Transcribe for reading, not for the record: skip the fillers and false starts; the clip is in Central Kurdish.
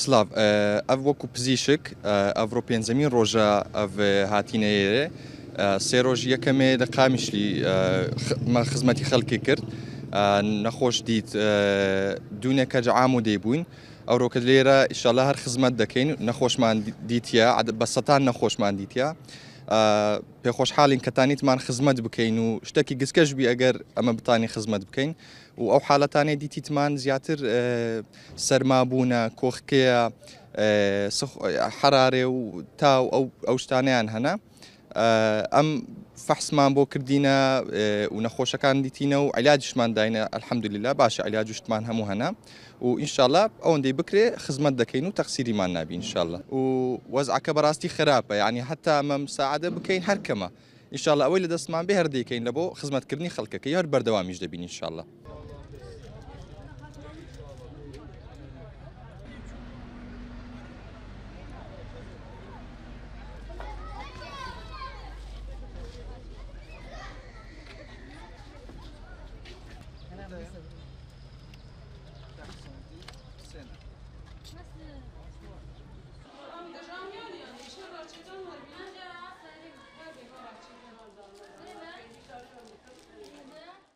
سلاڤ ئەڤ وەکو پزیشک ئەڤرۆ پێنجەمین ڕۆژە ئەڤ هاتینە ئێرێ سێ ڕۆژ یەکەمێ لە قامیشلی مە خزمەتی خەلکی کرد نەخۆش دیت دوونێکە جعام و دەی بووین ئەوڕۆکە لێرە ئیشەڵا هەر خزمەت دەکەین نەخۆشمان دیتە بە سەتان نەخۆشمان دیتە پێخۆشحاڵین کە تانیتمان خزمەت بکەین و شتێکی گسکەش بی ئەگەر ئەمە بتانی خزمەت بکەین و ئەو حالەتانەی دیتیتمان زیاتر سەرمابوونە، کۆخکەیە، حەرارێ و تا و ئەو شتانەیان هەنە. ئەم فەحسمان بۆ کردینە و نەخۆشەکان دیتینە و عیلاجشمان داینە الحمدللە باشە عیلاج و شتمان هەموو هەنە و ئینشاءاللە ئەوەندەی بکرێ خزمەت دەکەین و تەقسیریمان نابی ئینشاءاللە و وەزعەکە بەڕاستی خراپە یعنی هەتا ئەمە مساعدە بکەین هەر کەمە ئینشاءاللە ئەوەی لە دەستمان بێ هەر دەیکەین لە بۆ خزمەتکردنی خەڵکەکەی هەر بەردەوامیش دەبین ئینشاءاللە.